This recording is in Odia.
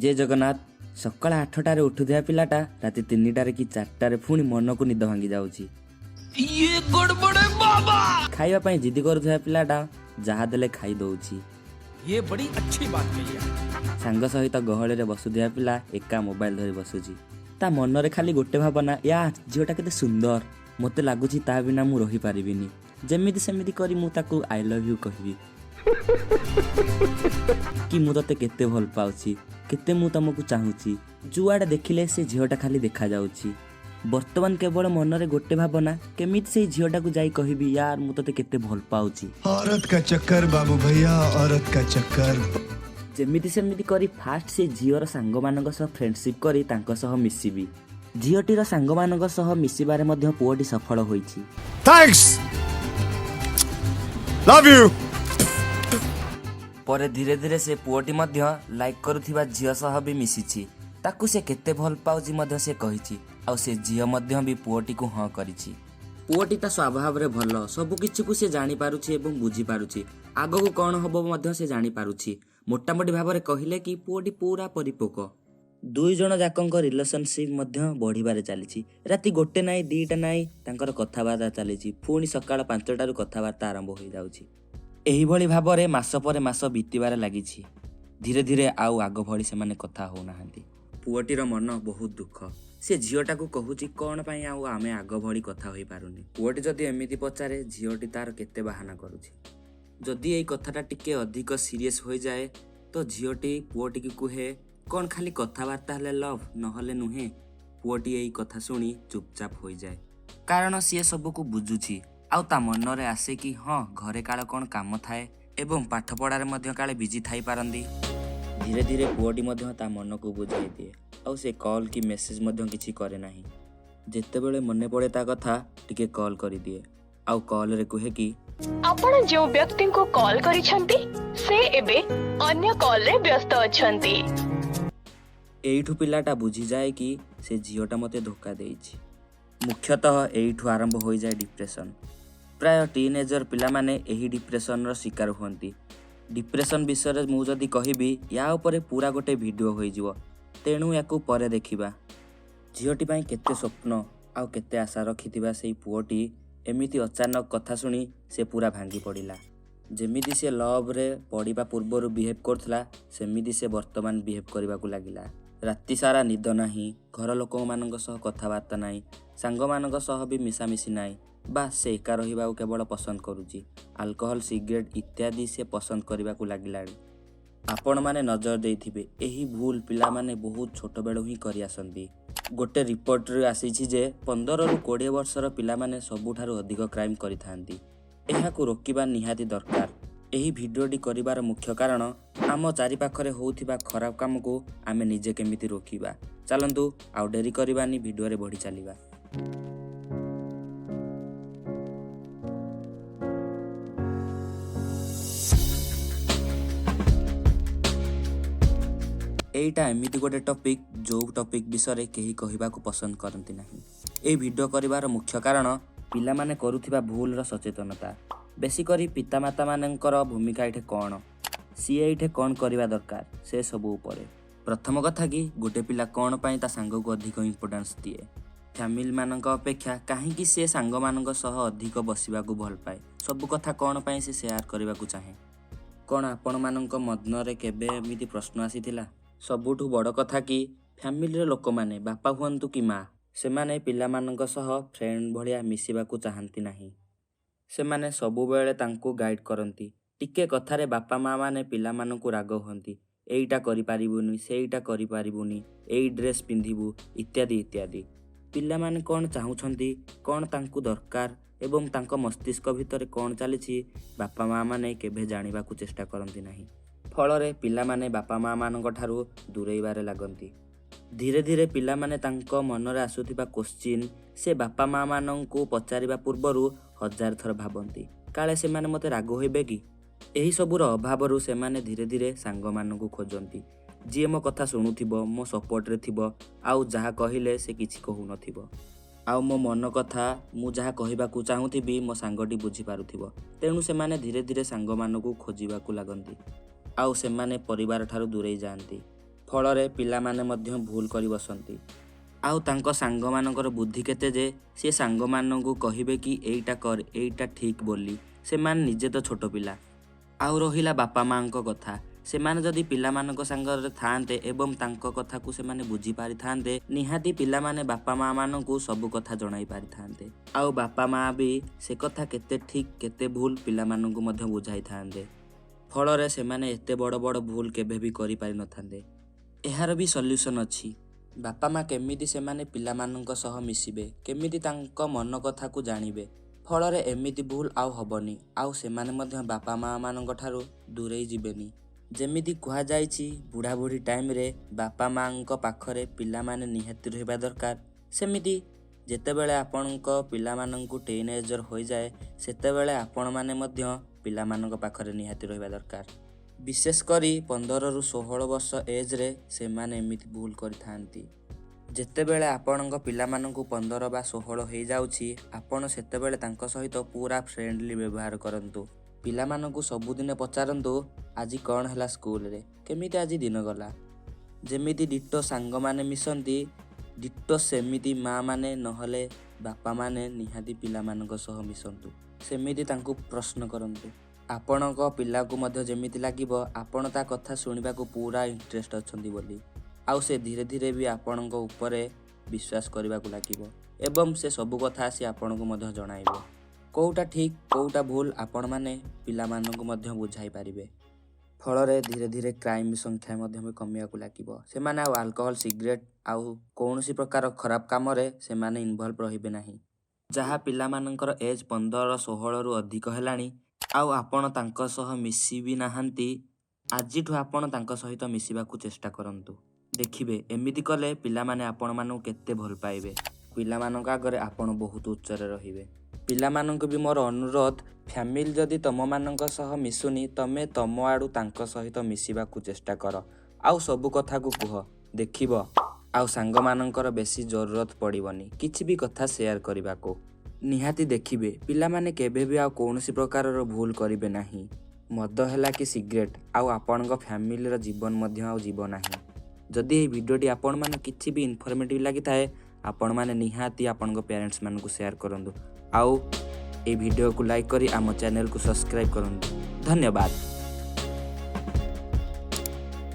ଜୟ ଜଗନ୍ନାଥ। ସକାଳ 8ଟାରେ ଉଠୁଥିବା ପିଲାଟା ରାତି 3ଟାରେ କି 4ଟାରେ ପୁଣି ମନକୁ ନିଦ ଭାଙ୍ଗି ଯାଉଛି। ଖାଇବା ପାଇଁ ଜିଦି କରୁଥିବା ପିଲାଟା ଯାହା ଦେଲେ ଖାଇ ଦଉଛି। ये बड़ी अच्छी बात कही आप। ସାଙ୍ଗ ସହିତ ଗହଳିରେ ବସୁଥିବା ପିଲା ଏକା ମୋବାଇଲ ଧରି ବସୁଛି। ତା ମନରେ ଖାଲି ଗୋଟେ ଭାବନା, ୟା ଝିଅଟା କେତେ ସୁନ୍ଦର, ମୋତେ ଲାଗୁଛି ତା ବିନା ମୁଁ ରହିପାରିବିନି। ଯେମିତି ସେମିତି କରି ମୁଁ ତାକୁ I love you କହିବି କି ମୁଁ ତତେ କେତେ ଭଲ ପାଉଛି, କେତେ ମୁଁ ତମକୁ ଚାହୁଁଛି। ଯୁଆଡ଼େ ଦେଖିଲେ ସେ ଝିଅଟା ଖାଲି ଦେଖାଯାଉଛି। ବର୍ତ୍ତମାନ କେବଳ ମନରେ ଗୋଟେ ଭାବନା, କେମିତି ସେଇ ଝିଅଟାକୁ ଯାଇ କହିବି, ୟାର ମୁଁ ତତେ କେତେ ଭଲ ପାଉଛି। औरत का चक्कर बाबू भैया, औरत का चक्कर। ଯେମିତି ସେମିତି କରି ଫାଷ୍ଟ ସେ ଝିଅର ସାଙ୍ଗମାନଙ୍କ ସହ ଫ୍ରେଣ୍ଡସିପ୍ କରି ତାଙ୍କ ସହ ମିଶିବି। ଝିଅଟିର ସାଙ୍ଗମାନଙ୍କ ସହ ମିଶିବାରେ ମଧ୍ୟ ପୁଅଟି ସଫଳ ହୋଇଛି। Thanks, love you. ପରେ ଧୀରେ ଧୀରେ ସେ ପୁଅଟି ମଧ୍ୟ ଲାଇକ୍ କରୁଥିବା ଝିଅ ସହ ବି ମିଶିଛି। ତାକୁ ସେ କେତେ ଭଲ ପାଉଛି ମଧ୍ୟ ସେ କହିଛି, ଆଉ ସେ ଝିଅ ମଧ୍ୟ ବି ପୁଅଟିକୁ ହଁ କରିଛି। ପୁଅଟି ତା ସ୍ୱଭାବରେ ଭଲ, ସବୁ କିଛିକୁ ସେ ଜାଣିପାରୁଛି ଏବଂ ବୁଝିପାରୁଛି। ଆଗକୁ କ'ଣ ହବ ମଧ୍ୟ ସେ ଜାଣିପାରୁଛି। ମୋଟାମୋଟି ଭାବରେ କହିଲେ କି ପୁଅଟି ପୁରା ପରିପକ୍ୱ। ଦୁଇ ଜଣ ଯାକଙ୍କ ରିଲେସନସିପ୍ ମଧ୍ୟ ବଢ଼ିବାରେ ଚାଲିଛି। ରାତି 1 ନାହିଁ, 2ଟା ନାହିଁ, ତାଙ୍କର କଥାବାର୍ତ୍ତା ଚାଲିଛି। ପୁଣି ସକାଳ 5ଟାରୁ କଥାବାର୍ତ୍ତା ଆରମ୍ଭ ହୋଇଯାଉଛି। ଏହିଭଳି ଭାବରେ ମାସ ପରେ ମାସ ବିତିବାରେ ଲାଗିଛି। ଧୀରେ ଧୀରେ ଆଉ ଆଗ ଭଳି ସେମାନେ କଥା ହେଉନାହାନ୍ତି। ପୁଅଟିର ମନ ବହୁତ ଦୁଃଖ। ସେ ଝିଅଟାକୁ କହୁଛି, କ'ଣ ପାଇଁ ଆଉ ଆମେ ଆଗ ଭଳି କଥା ହୋଇପାରୁନି? ପୁଅଟି ଯଦି ଏମିତି ପଚାରେ, ଝିଅଟି ତାର କେତେ ବାହାନା କରୁଛି। ଯଦି ଏଇ କଥାଟା ଟିକେ ଅଧିକ ସିରିୟସ୍ ହୋଇଯାଏ ତ ଝିଅଟି ପୁଅଟିକୁ କୁହେ, କ'ଣ ଖାଲି କଥାବାର୍ତ୍ତା ହେଲେ ଲଭ୍, ନହେଲେ ନୁହେଁ? ପୁଅଟି ଏଇ କଥା ଶୁଣି ଚୁପଚାପ ହୋଇଯାଏ, କାରଣ ସିଏ ସବୁକୁ ବୁଝୁଛି। ଆଉ ତା ମନରେ ଆସେ କି ହଁ, ଘରେ କାଳେ କ'ଣ କାମ ଥାଏ ଏବଂ ପାଠପଢ଼ାରେ ମଧ୍ୟ କାଳେ ବିଜି ଥାଇପାରନ୍ତି। ଧୀରେ ଧୀରେ ପୁଅଟି ମଧ୍ୟ ତା ମନକୁ ବୁଝାଇ ଦିଏ, ଆଉ ସେ କଲ୍ କି ମେସେଜ ମଧ୍ୟ କିଛି କରେ ନାହିଁ। ଯେତେବେଳେ ମନେ ପଡ଼େ ତା କଥା, ଟିକେ କଲ୍ କରିଦିଏ, ଆଉ କଲ୍ରେ କୁହେ କି ଆପଣ ଯେଉଁ ବ୍ୟକ୍ତିଙ୍କୁ କଲ୍ କରିଛନ୍ତି, ସେ ଏବେ ଅନ୍ୟ କଲ୍ରେ ବ୍ୟସ୍ତ ଅଛନ୍ତି। ଏଇଠୁ ପିଲାଟା ବୁଝିଯାଏ କି ସେ ଝିଅଟା ମୋତେ ଧୋକା ଦେଇଛି। ମୁଖ୍ୟତଃ ଏଇଠୁ ଆରମ୍ଭ ହୋଇଯାଏ ଡିପ୍ରେସନ୍। ପ୍ରାୟ ଟିନେଜର ପିଲାମାନେ ଏହି ଡିପ୍ରେସନ୍ର ଶିକାର ହୁଅନ୍ତି। ଡିପ୍ରେସନ୍ ବିଷୟରେ ମୁଁ ଯଦି କହିବି, ୟା ଉପରେ ପୁରା ଗୋଟେ ଭିଡ଼ିଓ ହୋଇଯିବ, ତେଣୁ ୟାକୁ ପରେ ଦେଖିବା। ଝିଅଟି ପାଇଁ କେତେ ସ୍ୱପ୍ନ ଆଉ କେତେ ଆଶା ରଖିଥିବା ସେଇ ପୁଅଟି ଏମିତି ଅଚାନକ କଥା ଶୁଣି ସେ ପୁରା ଭାଙ୍ଗି ପଡ଼ିଲା। ଯେମିତି ସେ ଲଭ୍ରେ ପଡ଼ିବା ପୂର୍ବରୁ ବିହେଭ୍ କରୁଥିଲା, ସେମିତି ସେ ବର୍ତ୍ତମାନ ବିହେଭ୍ କରିବାକୁ ଲାଗିଲା। ରାତି ସାରା ନିଦ ନାହିଁ, ଘର ଲୋକମାନଙ୍କ ସହ କଥାବାର୍ତ୍ତା ନାହିଁ, ସାଙ୍ଗମାନଙ୍କ ସହ ବି ମିଶାମିଶି ନାହିଁ। ବାସ୍, ସେ ଏକା ରହିବାକୁ କେବଳ ପସନ୍ଦ କରୁଛି। ଆଲକୋହଲ, ସିଗାରେଟ୍ ଇତ୍ୟାଦି ସେ ପସନ୍ଦ କରିବାକୁ ଲାଗିଲାଣି। ଆପଣମାନେ ନଜର ଦେଇଥିବେ, ଏହି ଭୁଲ ପିଲାମାନେ ବହୁତ ଛୋଟବେଳୁ ହିଁ କରିଆସନ୍ତି। ଗୋଟେ ରିପୋର୍ଟରୁ ଆସିଛି ଯେ 15ରୁ 20 ବର୍ଷର ପିଲାମାନେ ସବୁଠାରୁ ଅଧିକ କ୍ରାଇମ୍ କରିଥାନ୍ତି। ଏହାକୁ ରୋକିବା ନିହାତି ଦରକାର। ଏହି ଭିଡ଼ିଓଟି କରିବାର ମୁଖ୍ୟ କାରଣ, ଆମ ଚାରିପାଖରେ ହେଉଥିବା ଖରାପ କାମକୁ ଆମେ ନିଜେ କେମିତି ରୋକିବା। ଚାଲନ୍ତୁ, ଆଉ ଡେରି କରିବାନି, ଭିଡ଼ିଓରେ ବଢ଼ି ଚାଲିବା। ଏଇଟା ଏମିତି ଗୋଟେ ଟପିକ୍, ଯେଉଁ ଟପିକ୍ ବିଷୟରେ କେହି କହିବାକୁ ପସନ୍ଦ କରନ୍ତି ନାହିଁ। ଏହି ଭିଡ଼ିଓ କରିବାର ମୁଖ୍ୟ କାରଣ ପିଲାମାନେ କରୁଥିବା ଭୁଲର ସଚେତନତା। ବେଶୀ କରି ପିତାମାତାମାନଙ୍କର ଭୂମିକା ଏଇଠି କ'ଣ, ସିଏ ଏଇଠି କ'ଣ କରିବା ଦରକାର, ସେ ସବୁ ଉପରେ। ପ୍ରଥମ କଥା କି ଗୋଟେ ପିଲା କ'ଣ ପାଇଁ ତା ସାଙ୍ଗକୁ ଅଧିକ ଇମ୍ପୋର୍ଟାନ୍ସ ଦିଏ? ଫ୍ୟାମିଲିମାନଙ୍କ ଅପେକ୍ଷା କାହିଁକି ସେ ସାଙ୍ଗମାନଙ୍କ ସହ ଅଧିକ ବସିବାକୁ ଭଲ ପାଏ? ସବୁ କଥା କ'ଣ ପାଇଁ ସେ ସେୟାର କରିବାକୁ ଚାହେଁ? କ'ଣ ଆପଣମାନଙ୍କ ମନରେ କେବେ ଏମିତି ପ୍ରଶ୍ନ ଆସିଥିଲା? ସବୁଠୁ ବଡ଼ କଥା କି ଫ୍ୟାମିଲିର ଲୋକମାନେ, ବାପା ହୁଅନ୍ତୁ କି ମା, ସେମାନେ ପିଲାମାନଙ୍କ ସହ ଫ୍ରେଣ୍ଡ ଭଳିଆ ମିଶିବାକୁ ଚାହାନ୍ତି ନାହିଁ। ସେମାନେ ସବୁବେଳେ ତାଙ୍କୁ ଗାଇଡ଼ କରନ୍ତି। ଟିକେ କଥାରେ ବାପା ମା ମାନେ ପିଲାମାନଙ୍କୁ ରାଗ ହୁଅନ୍ତି, ଏଇଟା କରିପାରିବୁନି, ସେଇଟା କରିପାରିବୁନି, ଏଇ ଡ୍ରେସ୍ ପିନ୍ଧିବୁ, ଇତ୍ୟାଦି ଇତ୍ୟାଦି। ପିଲାମାନେ କ'ଣ ଚାହୁଁଛନ୍ତି, କ'ଣ ତାଙ୍କୁ ଦରକାର ଏବଂ ତାଙ୍କ ମସ୍ତିଷ୍କ ଭିତରେ କ'ଣ ଚାଲିଛି, ବାପା ମା ମାନେ କେବେ ଜାଣିବାକୁ ଚେଷ୍ଟା କରନ୍ତି ନାହିଁ। ଫଳରେ ପିଲାମାନେ ବାପା ମା ମାନଙ୍କ ଠାରୁ ଦୂରେଇବାରେ ଲାଗନ୍ତି। ଧୀରେ ଧୀରେ ପିଲାମାନେ ତାଙ୍କ ମନରେ ଆସୁଥିବା କୋଶ୍ଚିନ୍ ସେ ବାପା ମା ମାନଙ୍କୁ ପଚାରିବା ପୂର୍ବରୁ ହଜାର ଥର ଭାବନ୍ତି, କାଳେ ସେମାନେ ମୋତେ ରାଗ ହୋଇବେ କି। ଏହିସବୁର ଅଭାବରୁ ସେମାନେ ଧୀରେ ଧୀରେ ସାଙ୍ଗମାନଙ୍କୁ ଖୋଜନ୍ତି, ଯିଏ ମୋ କଥା ଶୁଣୁଥିବ, ମୋ ସପୋର୍ଟରେ ଥିବ, ଆଉ ଯାହା କହିଲେ ସେ କିଛି କହୁନଥିବ, ଆଉ ମୋ ମନ କଥା ମୁଁ ଯାହା କହିବାକୁ ଚାହୁଁଥିବି ମୋ ସାଙ୍ଗଟି ବୁଝିପାରୁଥିବ। ତେଣୁ ସେମାନେ ଧୀରେ ଧୀରେ ସାଙ୍ଗମାନଙ୍କୁ ଖୋଜିବାକୁ ଲାଗନ୍ତି, ଆଉ ସେମାନେ ପରିବାର ଠାରୁ ଦୂରେଇ ଯାଆନ୍ତି। ଫଳରେ ପିଲାମାନେ ମଧ୍ୟ ଭୁଲ କରି ବସନ୍ତି। ଆଉ ତାଙ୍କ ସାଙ୍ଗମାନଙ୍କର ବୁଦ୍ଧି କେତେ ଯେ ସିଏ ସାଙ୍ଗମାନଙ୍କୁ କହିବେ କି ଏଇଟା କର, ଏଇଟା ଠିକ୍ ବୋଲି। ସେମାନେ ନିଜେ ତ ଛୋଟ ପିଲା। ଆଉ ରହିଲା ବାପା ମାଆଙ୍କ କଥା, ସେମାନେ ଯଦି ପିଲାମାନଙ୍କ ସାଙ୍ଗରେ ଥାଆନ୍ତେ ଏବଂ ତାଙ୍କ କଥାକୁ ସେମାନେ ବୁଝିପାରିଥାନ୍ତେ, ନିହାତି ପିଲାମାନେ ବାପା ମାଆମାନଙ୍କୁ ସବୁ କଥା ଜଣାଇ ପାରିଥାନ୍ତେ। ଆଉ ବାପା ମାଆ ବି ସେ କଥା କେତେ ଠିକ୍ କେତେ ଭୁଲ ପିଲାମାନଙ୍କୁ ମଧ୍ୟ ବୁଝାଇଥାନ୍ତେ। ଫଳରେ ସେମାନେ ଏତେ ବଡ଼ ବଡ଼ ଭୁଲ କେବେ ବି କରିପାରିନଥାନ୍ତେ। ଏହାର ବି ସଲ୍ୟୁସନ୍ ଅଛି। ବାପା ମା କେମିତି ସେମାନେ ପିଲାମାନଙ୍କ ସହ ମିଶିବେ, କେମିତି ତାଙ୍କ ମନ କଥାକୁ ଜାଣିବେ, ଫଳରେ ଏମିତି ଭୁଲ ଆଉ ହେବନି, ଆଉ ସେମାନେ ମଧ୍ୟ ବାପା ମାଆମାନଙ୍କ ଠାରୁ ଦୂରେଇ ଯିବେନି। ଯେମିତି କୁହାଯାଇଛି, ବୁଢ଼ାବୁଢ଼ୀ ଟାଇମ୍ରେ ବାପା ମାଆଙ୍କ ପାଖରେ ପିଲାମାନେ ନିହାତି ରହିବା ଦରକାର, ସେମିତି ଯେତେବେଳେ ଆପଣଙ୍କ ପିଲାମାନଙ୍କୁ ଟିନେଜର୍ ହୋଇଯାଏ, ସେତେବେଳେ ଆପଣମାନେ ମଧ୍ୟ ପିଲାମାନଙ୍କ ପାଖରେ ନିହାତି ରହିବା ଦରକାର। ବିଶେଷ କରି 15ରୁ 16 ବର୍ଷ ଏଜ୍ରେ ସେମାନେ ଏମିତି ଭୁଲ କରିଥାନ୍ତି। ଯେତେବେଳେ ଆପଣଙ୍କ ପିଲାମାନଙ୍କୁ 15 ବା 16 ହେଇଯାଉଛି, ଆପଣ ସେତେବେଳେ ତାଙ୍କ ସହିତ ପୁରା ଫ୍ରେଣ୍ଡଲି ବ୍ୟବହାର କରନ୍ତୁ। ପିଲାମାନଙ୍କୁ ସବୁଦିନ ପଚାରନ୍ତୁ, ଆଜି କ'ଣ ହେଲା ସ୍କୁଲରେ, କେମିତି ଆଜି ଦିନ ଗଲା। ଯେମିତି ଡିଟୋ ସାଙ୍ଗମାନେ ମିଶନ୍ତି, ଡିଟୋ ସେମିତି ମାଆମାନେ ନହେଲେ ବାପାମାନେ ନିହାତି ପିଲାମାନଙ୍କ ସହ ମିଶନ୍ତୁ। ସେମିତି ତାଙ୍କୁ ପ୍ରଶ୍ନ କରନ୍ତୁ। ଆପଣଙ୍କ ପିଲାକୁ ମଧ୍ୟ ଯେମିତି ଲାଗିବ ଆପଣ ତା କଥା ଶୁଣିବାକୁ ପୁରା ଇଣ୍ଟରେଷ୍ଟ ଅଛନ୍ତି ବୋଲି। ଆଉ ସେ ଧୀରେ ଧୀରେ ବି ଆପଣଙ୍କ ଉପରେ ବିଶ୍ୱାସ କରିବାକୁ ଲାଗିବ ଏବଂ ସେ ସବୁ କଥା ଆସି ଆପଣଙ୍କୁ ମଧ୍ୟ ଜଣାଇବ। କେଉଁଟା ଠିକ୍, କେଉଁଟା ଭୁଲ, ଆପଣମାନେ ପିଲାମାନଙ୍କୁ ମଧ୍ୟ ବୁଝାଇ ପାରିବେ। ଫଳରେ ଧୀରେ ଧୀରେ କ୍ରାଇମ୍ ସଂଖ୍ୟା ମଧ୍ୟ ବି କମିବାକୁ ଲାଗିବ। ସେମାନେ ଆଉ ଆଲକୋହଲ, ସିଗାରେଟ୍ ଆଉ କୌଣସି ପ୍ରକାର ଖରାପ କାମରେ ସେମାନେ ଇନଭଲ୍ଭ ରହିବେ ନାହିଁ। ଯାହା ପିଲାମାନଙ୍କର ଏଜ୍ 15 16ରୁ ଅଧିକ ହେଲାଣି ଆଉ ଆପଣ ତାଙ୍କ ସହ ମିଶି ବି ନାହାନ୍ତି, ଆଜିଠୁ ଆପଣ ତାଙ୍କ ସହିତ ମିଶିବାକୁ ଚେଷ୍ଟା କରନ୍ତୁ। ଦେଖିବେ, ଏମିତି କଲେ ପିଲାମାନେ ଆପଣମାନଙ୍କୁ କେତେ ଭଲ ପାଇବେ। ପିଲାମାନଙ୍କ ଆଗରେ ଆପଣ ବହୁତ ଉଚ୍ଚରେ ରହିବେ। ପିଲାମାନଙ୍କୁ ବି ମୋର ଅନୁରୋଧ, ଫ୍ୟାମିଲି ଯଦି ତମମାନଙ୍କ ସହ ମିଶୁନି, ତମେ ତମ ଆଡ଼ୁ ତାଙ୍କ ସହିତ ମିଶିବାକୁ ଚେଷ୍ଟା କର ଆଉ ସବୁ କଥାକୁ କୁହ। ଦେଖିବ, ଆଉ ସାଙ୍ଗମାନଙ୍କର ବେଶୀ ଜରୁରତ ପଡ଼ିବନି କିଛି ବି କଥା ସେୟାର କରିବାକୁ। ନିହାତି ଦେଖିବେ, ପିଲାମାନେ କେବେ ବି ଆଉ କୌଣସି ପ୍ରକାରର ଭୁଲ କରିବେ ନାହିଁ। ମଦ ହେଲା କି ସିଗାରେଟ୍, ଆଉ ଆପଣଙ୍କ ଫ୍ୟାମିଲିର ଜୀବନ ମଧ୍ୟ ଆଉ ଯିବ ନାହିଁ। ଯଦି ଏହି ଭିଡ଼ିଓଟି ଆପଣମାନଙ୍କୁ କିଛି ବି ଇନଫର୍ମେଟିଭ୍ ଲାଗିଥାଏ, ଆପଣମାନେ ନିହାତି ଆପଣଙ୍କ ପ୍ୟାରେଣ୍ଟସ୍ମାନଙ୍କୁ ସେୟାର କରନ୍ତୁ ଆଉ ଏହି ଭିଡ଼ିଓକୁ ଲାଇକ୍ କରି ଆମ ଚ୍ୟାନେଲକୁ ସବସ୍କ୍ରାଇବ୍ କରନ୍ତୁ। ଧନ୍ୟବାଦ।